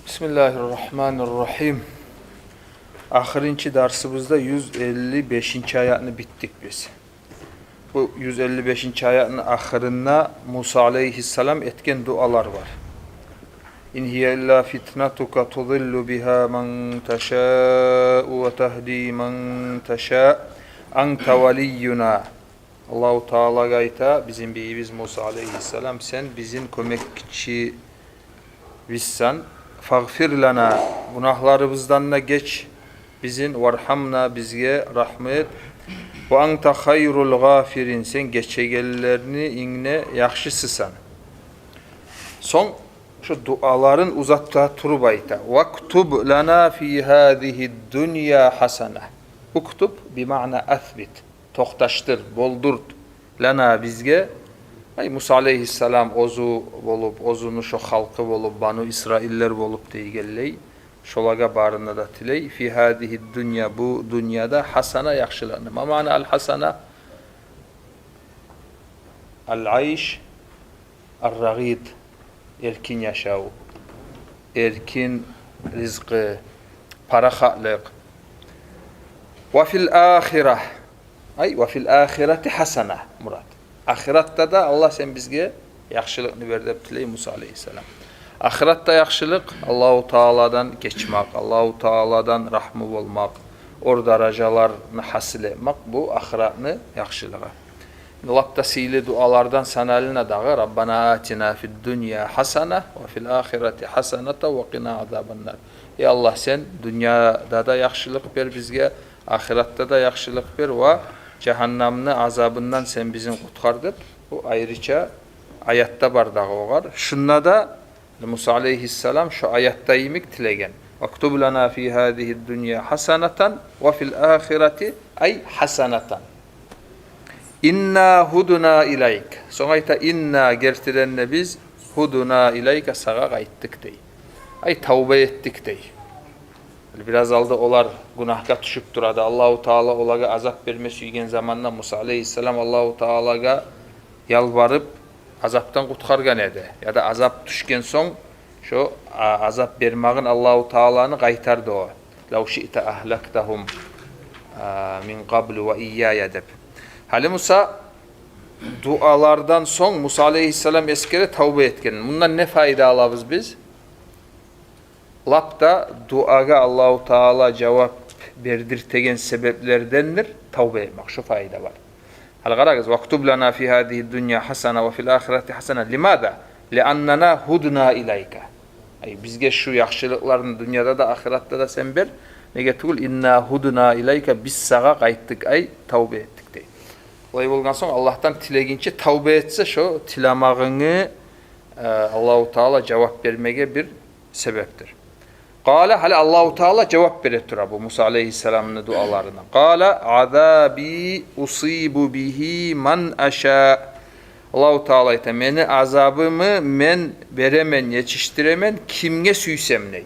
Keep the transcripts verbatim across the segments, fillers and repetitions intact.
Бисмиллагьир-рагьманир-рагьим. Ахырынчы дарсыбызда юз элли бешинчи аятны битдик биз. Бу юз элли бешинчи аятны ахырында Муса алейгьиссалам этген дуалар бар. Ин гьия илла фитнатука тудиллу бигьа ман ташау ва тагьди ман таша, анта валийюна. Аллагьу Таалагъа айта бизин бийибиз Муса алейгьиссалам: сен бизин кёмекчибизсен. Фагъфир лана, гюнагьларыбыздан да геч бизин, варгьамна, бизге рагьму эт. Ва анта хайрул гъафирин, сен гечегенлени инг де яхшысысан. Сонг шу дуаларын узата туруп айта: вактуб лана фи гьазигьи дунья гьасана. Уктуб бимаъна асбит, токъташдыр, болдурт, лана, бизге. Ай, Муса алейгьиссалам оьзю болуп, оьзюню шо халкъы болуп, Бану Исраиллер болуп дейгенлей, шолагъа барына да тилей. Фи гьазигьи дунья, бу дюньяда, гьасана, яхшылыкъны. Ма маъна ал-гьасана? Ал-айш ар-рагъид, эркин яшав, эркин ризкъы, парахатлыкъ. Ва фил ахира, ай, ва фил ахирати гьасана, мурат. Ахыратда да, Аллагь, сен бизге яхшылыкъны бер деп тилей Муса алейгьиссалам. Ахыратда яхшылыкъ — Аллагьу Тааладан гечмек, Аллагьу Тааладан рагьму болмакъ, оьр даражаланы гьасил этмек — бу ахыратны яхшылыгъы. Лап да сыйлы дуалардан санала дагъы: Раббана атина фид дунья гьасана ва фил ахирати гьасаната ва къина азабан нар. Эй Аллагь, сен дюньяда да яхшылыкъ бер бизге, ахыратда да яхшылыкъ бер ва жагьаннамны азабындан сен бизин къутгъар деп. Бу айрыча аятда бар дагъы огъар. Шунда да Муса алейгьиссалам шо аятда йимик тилеген: вактуб лана фи гьазигьи дунья гьасанатан ва фил ахирати, ай, гьасанатан. Инна гьудна илайк. Сонг айта: инна, гертиден де биз, гьудна илайка, сагъа къайтдыкъ дей. Ай, тавба этдик дей. Бираз алда олар гюнагьгъа тюшюп тура эди. Аллагьу Таала олагъа азап берме сюйген заманда Муса алейгьиссалам Аллагьу Таалагъа ялбарып, азапдан къутгъаргъан эди. Яда азап тюшген сонг, шо, а, азап бермагъын Аллагьу Тааланы къайтарды о. Лав шиъта агьлактагьум, а, мин къаблу ва ийяя деп. Гьали буса дуалардан сонг Муса алейгьиссалам эсгере тавба этген. Мундан не пайда алабыз биз? Лап да дуагъа Аллагьу Таала жавап бердиртеген себеплердендир тавба этмек. Шу пайда бар. Гьали къарагъыз: «Вактуб лана фи гьазигьи дунья гьасана ва фил ахирати гьасана». Лимаза? «Лианнана гьудна илайка». Ай, бизге шу яхшылыкъланы дюньяда да, ахыратда да сен бер. Неге тюгюл, «инна гьудна илайка», биз сагъа къайтдыкъ, ай, тавба этдик дей. Олай болгъан сонг, Аллагьдан тилегинче, тавба этсе, шо тиламагъынгны, э, Аллагьу Таала жавап бермеге бир себепдир. Къала, гьали Аллагьу Таала жавап бере тура бу Муса алейгьиссаламны дуаларына. Къала: «Азаби усибу бигьи ман аша». Аллагьу Таала айта: «Мени азабымны мен беремен, етишдиремен кимге сюйсем», — дей.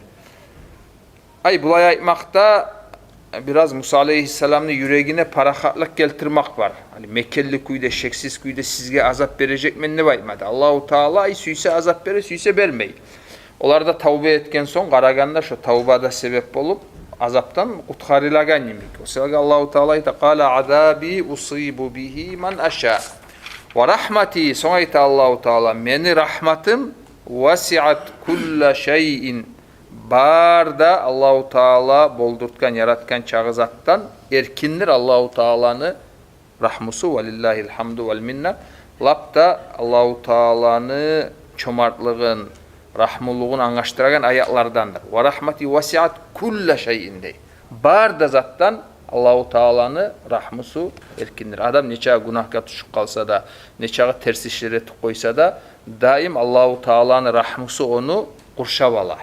Ай, булай айтмакъда бираз Муса алейгьиссаламны юрегине парахатлыкъ гелтирмек бар. Гьали мекенли кюйде, шексиз кюйде сизге азап бережекмен деп айтмады. Аллагьу Таала, ай, сюйсе азап бере, сюйсе бермей. Олар да тавба этген сонг, къарагъанда, шо тавба да себеп болуп, азапдан къутгъарылагъан йимик. О саялы Аллагьу Таала айта: «Къала азаби усибу бигьи ман аша. Ва рагьмати», сонг айта Аллагьу Таала: «Мени рагьматым, васиат кулла шайин». Бар да Аллагьу Таала болдуртгъан, яратгъан чакъы затдан эркиндир Аллагьу Тааланы рагьмусу, ва лиллагьил гьамду вал минна. Лап да Аллагьу Тааланы чомартлыгъын, рагьмулугъун англашдырагъан аятлардандыр. «Ва рагьмати васиат кулла шайин», — дей. Бар да затдан Аллагьу Тааланы рагьмусу эркиндир. Адам нечакъы гюнагьгъа тюшюп къалса да, нечакъы терс ишлер этип къойса да, даим Аллагьу Тааланы рагьмусу ону къуршап ала.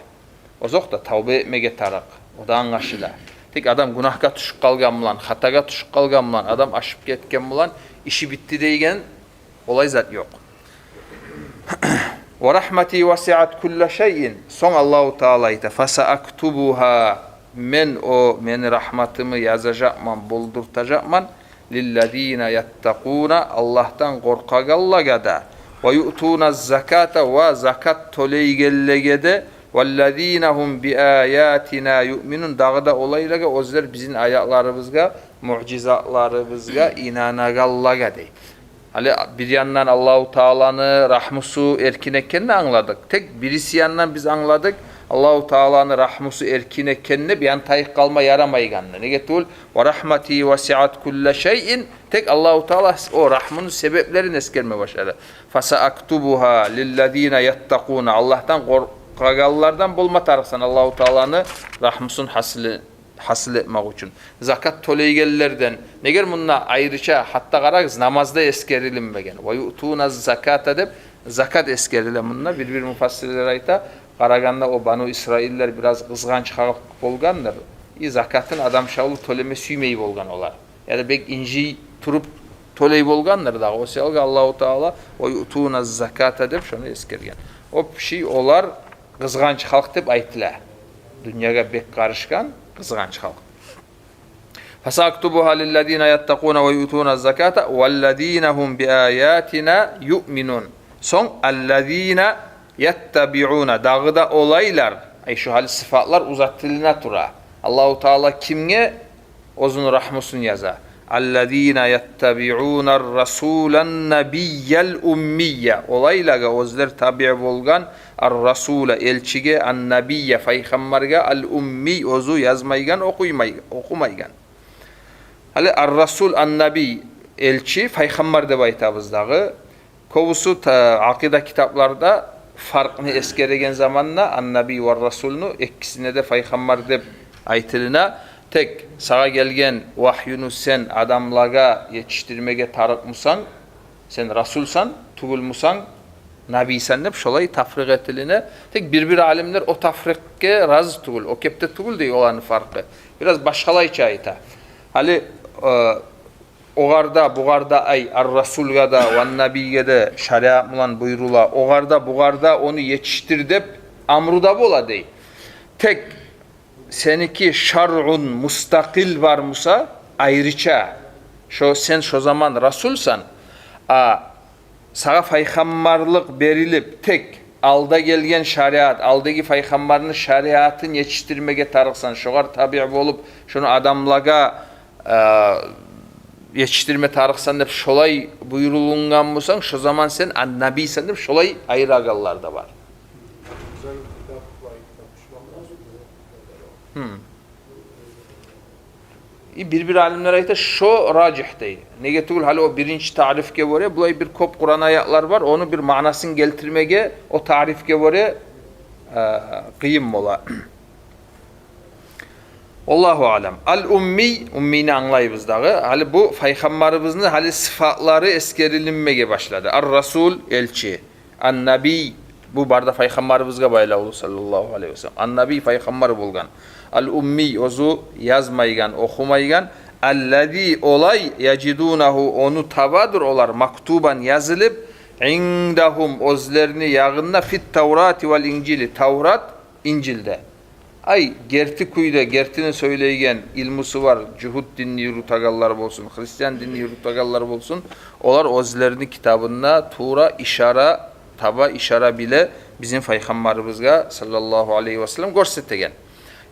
Озокъда, тавба этмеге тарыкъ, о да англашыла. Тек адам гюнагьгъа тюшюп къалгъан булан, хатагъа тюшюп къалгъан булан, адам ашып гетген булан иши битди дейген олай зат ёкъ. «Ва рагьмати васиат кулла шайин». Сонг Аллагьу Таала айта: «Фасаактубугьа». Мен о, мени рагьматымны язажакъман, болдуртажакъман. «Лиллазина яттакъуна», Аллагьдан къоркъагъанлагъа да, «ва юътуна заката», ва закат тёлейгенлеге де, Валлазина гьум би аятина юъминун. Дагъы да олайлагъа, оьзлер бизин аятларыбызгъа, муъжизатларыбызгъа инанагъанлагъа, дей. Гьали бир яндан Аллагьу Тааланы рагьмусу эркин экенни англадыкъ. Тек бириси яндан биз англадыкъ Аллагьу Тааланы рагьмусу эркин экенни, бир ян тайып къалма ярамайгъанны. Неге тюгюл, ва рагьмати васиат кулла шайин. Тек Аллагьу Таала о рагьмуну себеплерин эсгерме башлады. Фасаактубугьа лиллазина яттакъуна. Аллагьдан къоркъагъанлардан болма тарыкъсан Аллагьу Тааланы рагьмусун гьасили, гьасил этмек учун. Закат тёлейгенлерден. Неге мунда айрыча, гьатта къарагъыз, намазда эсгерилинмеген. Ва юътуна заката деп закат эсгериле мунда. Бир-бир муфассирлер айта, къарагъанда о Бану Исраиллер бираз къызгъанч халкъ болгъандыр. И закатын адам шавлу тёлеме сюймей болгъан олар. Яда бек инжий туруп тёлей болгъандыр дагъы. О саялгъа Аллагьу Таала ва юътуна заката деп шону эсгерген. Общий, олар къызгъанч халкъ деп айтыла. Дюньягъа бек къарышгъан къызгъанч халкъ. Фасаактубугьа лиллазина яттакъуна ва юътуна заката валлазина гьум би аятина юъминун. Сонг аллазина яттабиуна, дагъы да олайлар. Ай, шу гьали сыфатлар узатылына тура. Аллагьу Таала кимге оьзюню рагьмусун яза. Аллазина яттабиуна ар-расула ан-набийя ал-уммийя. Олайлагъа, оьзлер табиъ болгъан ар-расула, элчиге, ан-набийя, пайхаммаргъа, ал-уммий, оьзю язмайгъан, охуймай-, охумайгъан. Гьали ар-расул, ан-набий, элчи, пайхаммар деп айтабыз дагъы. Кёбюсю та-, акъида китапларда фаркъны эсгереген заманда ан-набий ва ар-расулну, экисине де пайхаммар деп айтылына. Тек сагъа гелген вагьюну сен адамлагъа етишдирмеге тарыкъмусан, сен расулсан, тюгюлмюсен, набийсен деп шолай тафрикъ этилине. Тек бир-бир алимлер о тафрикъге рази тюгюл, о кепде тюгюл дей оланы фаркъы. Бираз башгъалайча айта. Гьали, э, огъар да, бугъар да, ай, ар-расулгъа да, ва ан-набийге де шариат булан буюрула. Огъар да, бугъар да ону етишдир деп амру да бола дей. Тек сеники шаръун мустакъил бармуса, айрыча, шо сен шо заман расулсан, а сагъа пайхаммарлыкъ берилип, тек алда гелген шариат, алдагъы пайхаммарны шариатын етишдирмеге тарыкъсан, шогъар табиъ болуп, шону адамлагъа, э, етишдирме тарыкъсан деп шолай буюрулунгъан бусанг, шо заман сен ан-набийсен деп шолай айырагъанлар да бар. Гьм. И бир-бир алимлер айта, шо ражигь дей. Неге тюгюл, гьали о биринчи таърифге гёре, булай бир кёп Къуран аятлар бар, ону бир маънасын гелтирмеге о таърифге гёре, э, къыйын бола. Валлагьу аълам. Ал-уммий, уммийни англайбыз дагъы. Гьали бу пайхаммарыбызны гьали сыфатлары эсгерилинмеге башлады. Ар-расул, элчи. Ан-набий, бу бары да пайхаммарыбызгъа байлавлу, саллаллагьу алайгьи ва саллам. Ан-набий, пайхаммар болгъан. Ал-уммий, оьзю язмайгъан, охумайгъан. Аллази, олай, яжидунагьу, ону табадыр олар, мактубан, язылып, индагьум, оьзлерини ягъында, фит-таврати вал-инжили, Таврат, Инжилде. Ай, герти кюйде, гертини сёйлейген, илмусу бар, жугьут динни юрютегенлер болсун, христиан динни юрютегенлер болсун, олар оьзлерини китабында тувра ишара, таба ишара биле бизин пайхаммарыбызгъа, саллаллагьу алайгьи ва саллам, гёрсетеген.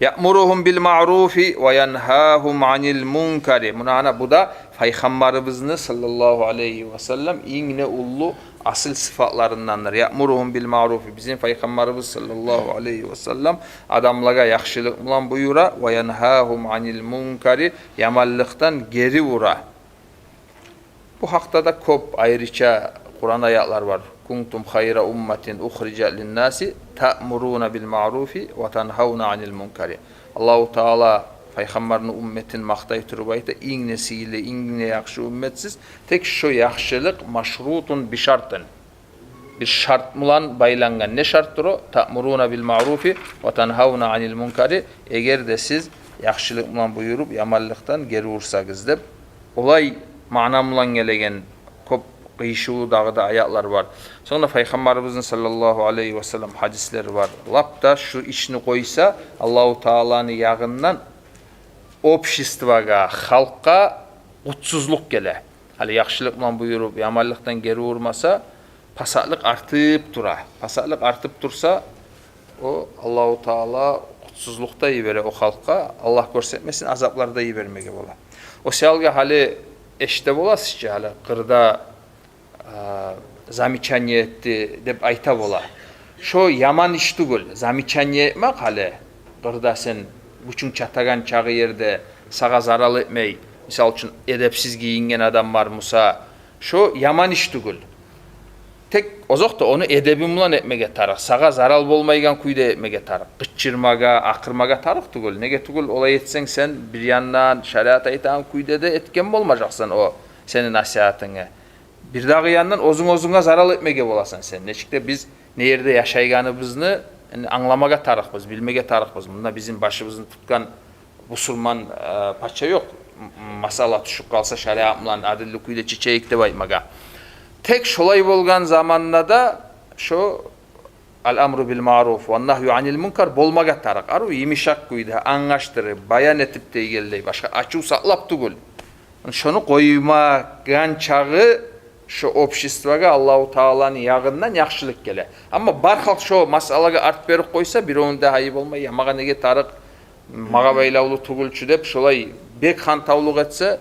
Яъмуругьум бил маъруфи ва янгьагьум анил мункари. Муна, ана, бу да пайхаммарыбызны, саллаллагьу алайгьи ва саллам, инг де уллу асил сыфатларындандыр. Яъмуругьум бил маъруфи. Бизин пайхаммарыбыз, саллаллагьу алайгьи ва саллам, адамлагъа яхшылыкъ булан буюра, ва янгьагьум анил мункари, яманлыкъдан гери ура. Бу гьакъда да кёп айрыча Къуран аятлар бар. Кунтум хайра умматин ухрижат линнаси таъмуруна бил маъруфи ва тангьавна анил мункари. Аллагьу Таала пайхаммарны умметин макътай туруп айта: «Инг де сыйлы, инг де яхшы уммет сиз». Тек шо яхшылыкъ машрутун би шартин. Бир шарт булан байлангъан. Не шарттыр о? Таъмуруна бил маъруфи ва тангьавна анил мункари. Эгер де сиз яхшылыкъ булан буюруп, яманлыкъдан гери урсагъыз деп. Олай маъна булан гелеген кёп къыйышывлу дагъы да аятлар бар. Сонг да пайхаммарыбызны, саллаллагьу алайгьи ва саллам, гьадислери бар. Лап да шу ишни къойса, Аллагьу Тааланы ягъындан обществогъа, халкъгъа къутсузлукъ геле. Гьали яхшылыкъ булан буюруп, яманлыкъдан гери урмаса, пасатлыкъ артып тура. Пасатлыкъ артып турса, О Аллагьу Таала къутсузлукъда йибере о халкъгъа, Аллагь гёрсетмесин, азапларда йибермеге бола. О саялгъа гьали эшите боласыз чы, гьали къырда, а, замечание этди деп айта бола. Шо яман иш тюгюл, замечание этмек гьали. Къырда сен гючюнг чатагъан чагъы ерде сагъа зарал этмей, мисал учун, эдепсиз гийинген адам бар буса, шо яман иш тюгюл. Тек озокъда, ону эдеби булан этмеге тарыкъ, сагъа зарал болмайгъан кюйде этмеге тарыкъ. Къычырмагъа, акъырмагъа тарыкъ тюгюл. Неге тюгюл, олай этсенг, сен бир яндан шариат айтагъан кюйде де этген болмажакъсан о сени насигьатынгны. Бирдагъы яндан оьзюнг оьзюнге зарал этмеге боласан сен. Нечик де биз не ерде яшайгъаныбызны, яни, англамагъа тарыкъбыз, билмеге тарыкъбыз. Мунда бизин башыбызны тутгъан бусурман, э, пача ёкъ. М-, масъала тюшюп къалса, шариат булан адилли кюйде чечейик деп айтмагъа. Тек шолай болгъан заманда да шо «Ал-амру бил-маъруф ва нагьйу анил-мункар» болмагъа тарыкъ. Арив, йымышакъ кюйде, англашдырып, баян этип дегенлей, башгъа ачув сакълап тюгюл. Шону къоймагъан чагъы шо обществогъа Аллагьу Тааланы ягъындан яхшылыкъ геле. Амма бар халкъ шо масъалагъа арт берип къойса, биревню де гьайы болмай: «Я, магъа неге тарыкъ, магъа байлавлу тюгюл чю», — деп, шолай бек хантавлукъ этсе,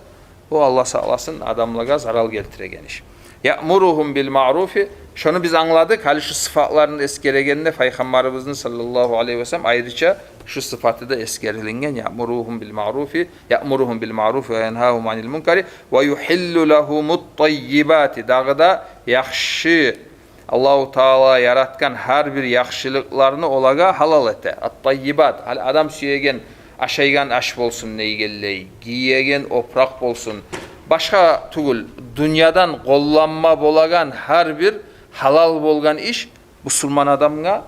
о, Аллагь сакъласын, адамлагъа зарал гелтиреген иш. «Яъмуругьум бил-маъруфи», шону биз англадыкъ. Гьали шу сыфатларын эсгерегенде Пайхаммарыбызны, саллаллагьу алайгьи ва саллам, айрыча шу сыфаты да эсгерилинген: «Яъмуругьум бил-маъруфи, яъмуругьум бил-маъруфи ва янхагьум анил-мункари ва юхьиллу лагьумут-таййибати». Дагъы да яхшы, Аллагьу Таала яратгъан гьар бир яхшылыкъланы олагъа гьалал эте. Ат-таййибат, гьали адам сюеген, ашайгъан аш болсун дегенлей, гиеген опуракъ болсун, башгъа тюгюл, дюньядан къолланма болагъан гьар бир гьалал болгъан иш бусурман адамгъа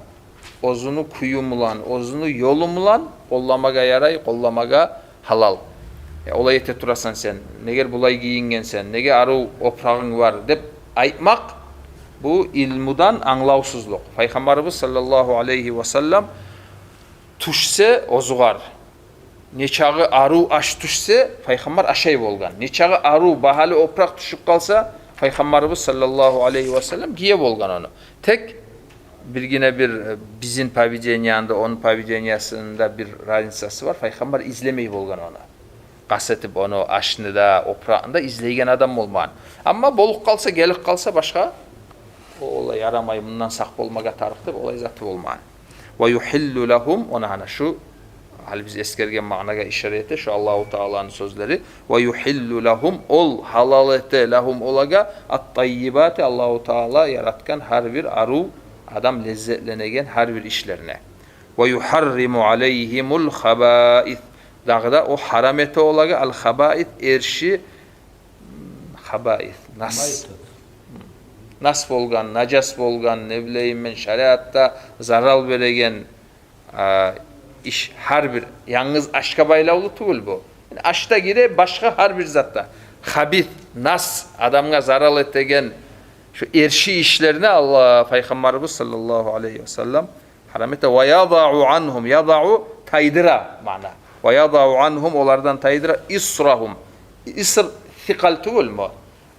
оьзюню кюю булан, оьзюню ёлу булан къолламагъа ярай, къолламагъа гьалал. «Я, олай эте турасан сен, неге булай гийингенсен, неге арив опурагъынг бар?» — деп айтмакъ — бу илмудан англавсузлукъ. Пайхаммарыбыз, саллаллагьу алайгьи ва саллам, тюшсе оьзюгер, нечакъы арив аш тюшсе, Пайхаммар ашай болгъан. Нечакъы арив, багьалы опуракъ тюшюп къалса, Пайхаммарыбыз, саллаллагьу алайгьи ва саллам, гие болгъан ону. Тек биргине бир, э, бизин поведенияны да, ону поведениясыны да бир разницасы бар. Пайхаммар излемей болгъан ону. Къаст этип ону, ашны да, опуракъны да излейген адам болмагъан. Амма болуп къалса, гелип къалса башгъа, о, олай ярамай, мундан сакъ болмагъа тарыкъ деп, олай заты болмагъан. «Ва юхьиллу лагьум», ону гьана шу, гьали биз эсгерген маънагъа ишара эте шу Аллагьу Тааланы сёзлери. «Ва юхьиллу лагьум», ол гьалал эте, «лагьум», олагъа, «ат-таййибати», Аллагьу Таала яратгъан гьар бир арив, адам леззетленеген гьар бир ишлерин. «Ва юхьарриму алайгьимул-хабаис», дагъы да о гьарам эте олагъа «ал-хабаис», эрши, хабаис, нас. Майтат. Нас болгъан, нажас болгъан, не билейим мен, шариатда зарал береген, а, иш гьар бир, янгыз ашгъа байлавлу тюгюл бу. Аш да гире, башгъа гьар бир зат да. Хабис, нас, адамгъа зарал этеген шу эрши ишлерин Аллагь, Пайхаммарыбыз, саллаллагьу алайгьи ва саллам, гьарам эте. «Ва ядау ангьум», ядау — тайдыра маъна. «Ва ядау ангьум» — олардан тайдыра, «исрагьум». Иср сикъал тюгюлмю?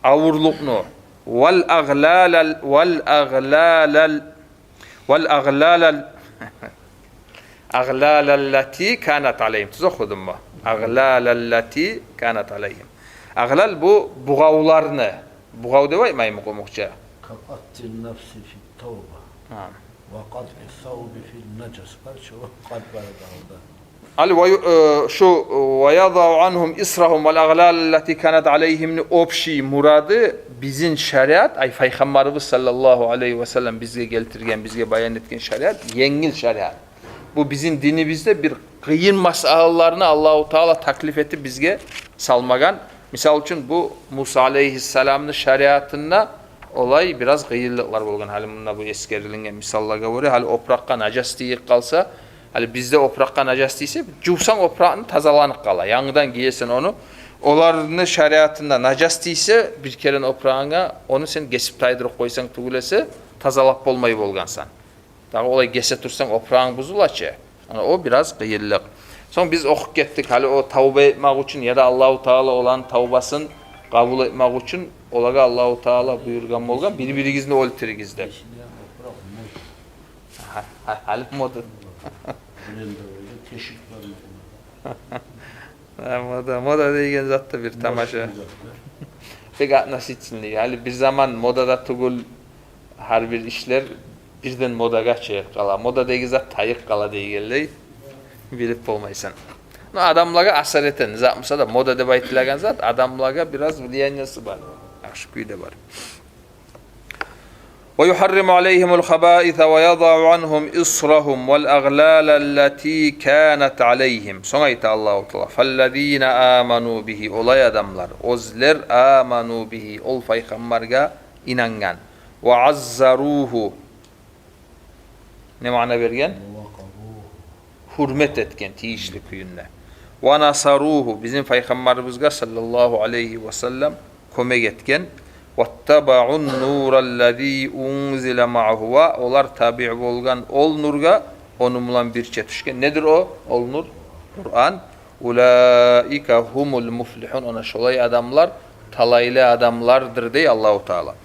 Авурлукъну. «Вал агълалал, вал агълалал, вал агълалал, агълалаллати канат алайгьим». Тюз охудумму? «Агълалаллати канат алайгьим». Агълал — бу бугъавланы. Бугъав деп айтмаймы къумукъча? «Каатти-н-нафси фит-тавба». Гьа. «Ва къатъи ссавби фин-нажас». Бар чы о къалп бар алда. Гьали ва ю-, э, шу, э, «ва ядау ангьум исрагьум вал агълалаллати канат алайгьим»ни общий мурады — бизин шариат, ай, Пайхаммарыбыз, саллаллагьу алайгьи ва саллам, бизге гелтирген, бизге баян этген шариат — енгил шариат. Бу бизин динибизде бир къыйын масъалаланы Аллагьу Таала таклиф этип бизге салмагъан. Мисал учун, бу Муса алайгьиссаламны шариатында олай бираз къыйынлыкълар болгъан. Гьали мунда бу эсгерилинген мисаллагъа гёре, гьали опуракъгъа нажас тийип къалса, гьали бизде опуракъгъа нажас тийсе, жувсанг, опурагъынг тазаланып къала, янгыдан гиесен ону. Оланы шариатында нажас тийсе бир керен опурагъынга, ону сен гесип тайдырып къойсанг тюгюл эсе, тазалап болмай болгъансан. Дагъы олай гесе турсанг, опурагъынг бузула чы. Ана о бираз къыйынлыкъ. Сонг биз охуп гетдик, гьали о тавба этмек учун яда Аллагьу Таала оланы тавбасын къабул этмек учун олагъа Аллагьу Таала буюргъан болгъан: «Бир-биригизни оьлтюрюгюз», — деп. Гьа, гьа, гьали мода. Брендовый, тешик бар мекенде. Гьа, мода, мода деген зат да бир тамаша. Бир зат да. Бек относительный. Гьали бир заман модада тюгюл гьар бир ишлер, бирден модагъа чыгъып къала. Модадагъы зат тайып къала дегенлей, билип болмайсан. Но адамлагъа асар этеген зат буса да, мода деп айтылагъан зат адамлагъа бираз влияниясы бар. Яхшы кюйде бар. ويحرم عليهم الخبائث ويضع عنهم إصرهم والأغلال التي كانت عليهم. Сонг айта Аллагьу Таала: فالذين آمنوا به, олай адамлар, оьзлер, آمنوا به, ол пайхаммаргъа инангъан, وعزروه, не маъна берген? Гьюрмет этген тийишли кюйде. ونصروه, бизин пайхаммарыбызгъа саллаллагьу алайгьи ва саллам кёмек этген. واتبعوا النور الذي أنزل معه, ва олар табиъ болгъан ол нургъа, ону булан бирче тюшген. Недир о, ол нур? Къуран. أولئك هم المفلحون, ана шолай адамлар талайлы адамлардыр дей Аллагьу Таала.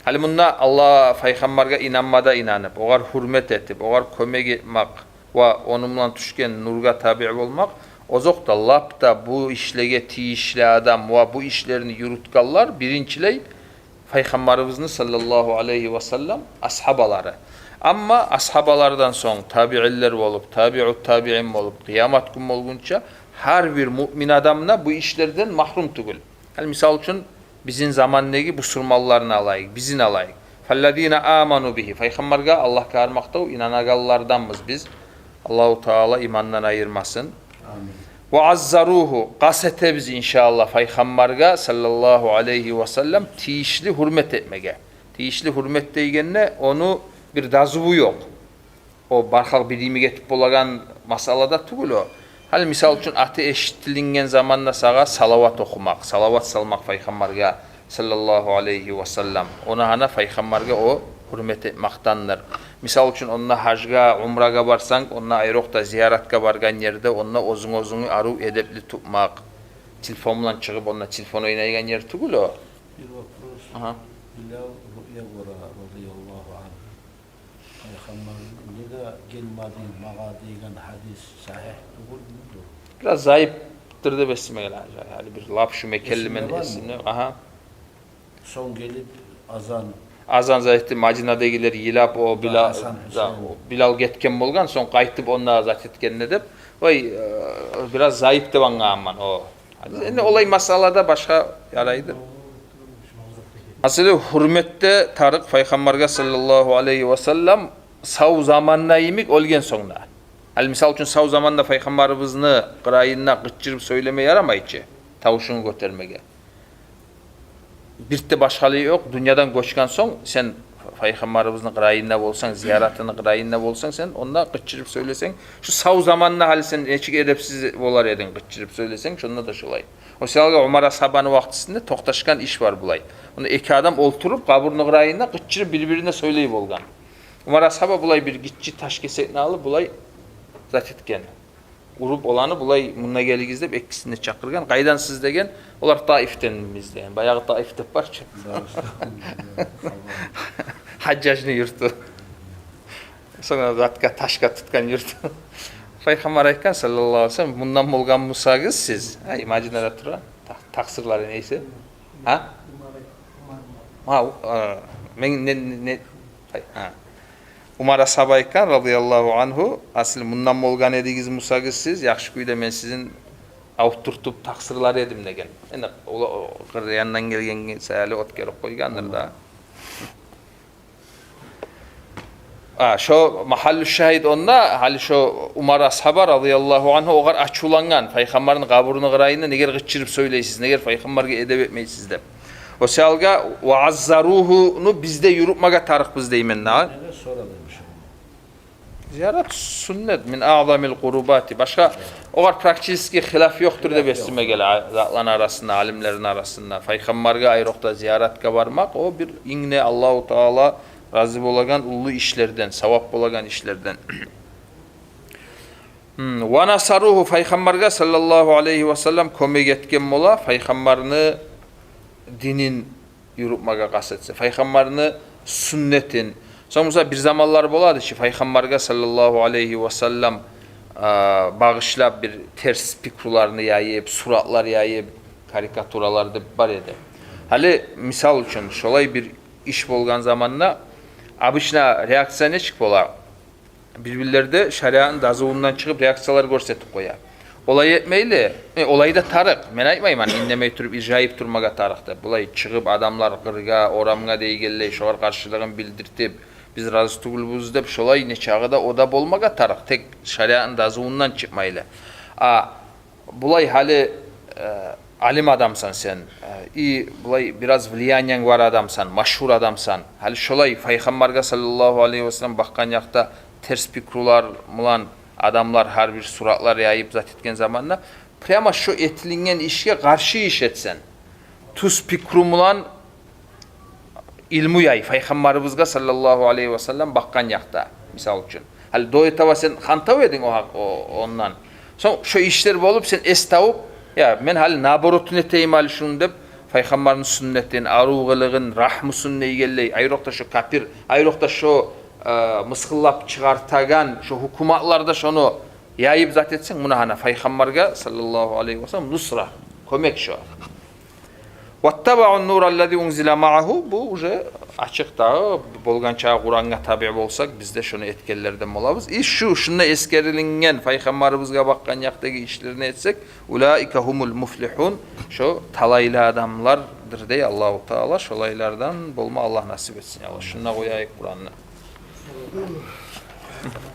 Гьали мунда Аллагь, пайхаммаргъа инанма да инанып, огъар гьюрмет этип, огъар кёмек этмек ва ону булан тюшген нургъа табиъ болмакъ, озокъда, лап да бу ишлеге тийишли адам ва бу ишлени юрютгенлер биринчилей пайхаммарыбызны саллаллагьу алайгьи ва саллам асгьабалары. Амма асгьабалардан сонг табиинлер болуп, табиут табиин болуп, къыямат гюн болгъунча гьар бир муъмин адам да бу ишлерден магьрюм тюгюл. Гьали мисал учун, бизин замандагъы бусурманланы алайыкъ, бизин алайыкъ. فالذين آمنوا به, пайхаммаргъа, Аллагьгъа гьар макътав, инанагъанларданбыз биз. Аллагьу Таала имандан айырмасын. Амин. وعزروه, къаст этебиз, иншааллагь, пайхаммаргъа саллаллагьу алайгьи ва саллам тийишли гьюрмет этмеге. Тийишли гьюрмет дегенде, ону бир дазуву ёкъ. О бархалкъ бир йимик этип болагъан масъала да тюгюл о. Гьали мисал учун, аты эшитилинген заманда сагъа салават охумакъ, салават салмакъ пайхаммаргъа саллаллагьу алайгьи ва саллам. Ону гьана пайхаммаргъа о гьюрмет этмекдендир. Мисал учун, онда гьажгъа, умрагъа барсанг, онда, айрокъда зияратгъа баргъан ерде, онда оьзюнг оьзюнгню арив, эдепли тутмакъ. Телефон булан чыгъып, онда телефон ойнайгъан ер тюгюл о. Бир вопрос. Агьа. Билал Руъя гёре, радияллагьу ангьу. Пайхаммар: «Неге гелмединг магъа?» — деген гьадис сагьигь тюгюлмюдюр? Бираз заипдир деп эсиме геле. Гьали бир лап шу мекенли мен эсимде бар эсимде. Агьа. Сонг гелип азан. Азан зат этди, Мадинадагъылар йылап, о Билал, Гьасан, да, Гьусейн. О Билал гетген болгъан, сонг къайтып онда зат этгенде деп. Вай, э, бираз заип деп англагъанман о. Энни олай масъалада башгъа ярайды. Масъала гьюрметде тарыкъ пайхаммаргъа саллаллагьу алайгьи ва саллам сав заманда йимик, оьлген сонг да. Гьали мисал учун, сав заманда пайхаммарыбызны къырыйында къычырып сёйлеме ярамай чы, тавушунгну гётермеге. Бир де башгъалыгъы ёкъ, дюньядан гёчген сонг, сен пайхаммарыбызны къырыйында болсанг, зияратыны къырыйында болсанг, сен онда къычырып сёйлесенг, шу сав заманда гьали сен нечик эдепсиз болар эдинг, къычырып сёйлесенг, шонда да шолай. О саялы Умар асгьабаны вакътисинде токъташгъан иш бар булай. Онда эки адам олтуруп, къабурну къырыйында къычырып бир-бирине сёйлей болгъан. Умар асгьаба булай бир гиччи таш кесекни алып, булай зат этген. Уруп оланы, булай: «Мунда гелигиз», — деп, экисин де чакъыргъан. «Къайдансыз?» — деген. Олар: «Таифденбиз», — деген. Баягъы Таиф деп бар чы. Дагъыстан. Гьажжажны юрту. Сонг затгъа, ташгъа тутгъан юрту. Пайхаммар айтгъан, саллаллагьу алайгьи ва саллам: «Мундан болгъан бусагъыз сиз». Гьай, Мадинада тура. Та-, такъсырлары нейсе. Гьа? Гьа, у-, а, мен не, не, не, гьай, гьа. Умар асгьаба айтгъан, радияллагьу ангьу: «Асыл мундан болгъан эдигиз бусагъыз сиз, яхшы кюйде мен сизин авуртуп такъсырлар эдим», — деген. Энни ола-, о къыр янындан гелген саялы оьтгерип къойгъандыр да. А, шо магьаллу шагьит онда, гьали шо Умар асгьаба, радияллагьу ангьу, огъар ачувлангъан, пайхаммарны къабурну къырыйында негер къычырып сёйлейсиз, негер пайхаммаргъа эдеп этмейсиз деп. О саялгъа «ва аззаругьу»ну биз де юрютмеге тарыкъбыз деймен дагъы. Неге сора демиш? Зиярат суннат, мин аъзамил къурубати. Башгъа огъар практически хилаф ёкъдур деп эсиме геле, а-, затланы арасында, алимлени арасында. Пайхаммаргъа айрокъда зияратгъа бармакъ, о бир инг де Аллагьу Таала рази болагъан уллу ишлерден, савап болагъан ишлерден. Гьм, «ва насаругьу», пайхаммаргъа, саллаллагьу алайгьи ва саллам, кёмек этген бола, пайхаммарны динин юрютмеге къаст этсе, пайхаммарны суннатын, Сонг буса бир заманлар болады чы, Пайхаммаргъа саллаллагьу алайгьи ва саллам, а, багъышлап бир терс пикруланы яйып, суратлар яйып, карикатуралар деп бар эди. Гьали, мисал учун, шолай бир иш болгъан заманда обычно реакция нечик бола? Бир-бирлерде шариатны дазувундан чыгъып реакциялар гёрсетип къоя. Олай этмейли, э, олай да тарыкъ. Мен айтмайман, индемей туруп, иржайып турмагъа тарыкъ деп. Булай чыгъып адамлар къыргъа, орамгъа дейгенлей, шогъар къаршылыгъын билдиртип, биз рази тюгюлбюз деп, шолай нечакъы да о да болмагъа тарыкъ. Тек шариатны дазувундан чыкъмайлы. А булай гьали, э, алим адамсан сен, э, и булай бираз влияниян бар адамсан, машгьур адамсан. Гьали шолай Пайхаммаргъа саллаллагьу алайгьи ва саллам бакъгъан якъда терс пикрулар булан адамлар гьар бир суратлар яйып зат этген заманда, прямо шо этилинген ишге къаршы иш этсенг, тюз пикру булан илму яй, Пайхаммарыбызгъа саллаллагьу алайгьи ва саллам бакъгъан якъда, мисал учун. Гьали до этого сен хантав эдинг о гьакъ-, о-, ондан. Сонг шо ишлер болуп, сен эс тавуп, я, мен гьали наоборотун этейим гьали шуну деп, Пайхаммарны сюннетин, арив къылыгъын, рагьмусун дейгенлей, айрокъда шо капир, айрокъда шо, э, мысгъыллап чыгъартагъан шо гьукуматлар да шону яйып зат этсенг, муна гьана Пайхаммаргъа саллаллагьу алайгьи ва саллам нусра, кёмек шо. «Ваттабаъу нура ллази унзила маъагьу», бу уже ачыкъ дагъы, болгъанча Къурангъа табиъ болсакъ, биз де шону этгенлерден болабыз. И шу, шунда эсгерилинген Пайхаммарыбызгъа бакъгъан якъдагъы ишлерин этсек, «улаика гьумул муфлигьун», шо талайлы адамлардыр дей Аллагьу Таала. Шолайлардан болма Аллагь насип этсин, я Аллагь. Шунда къояйыкъ Къуранны.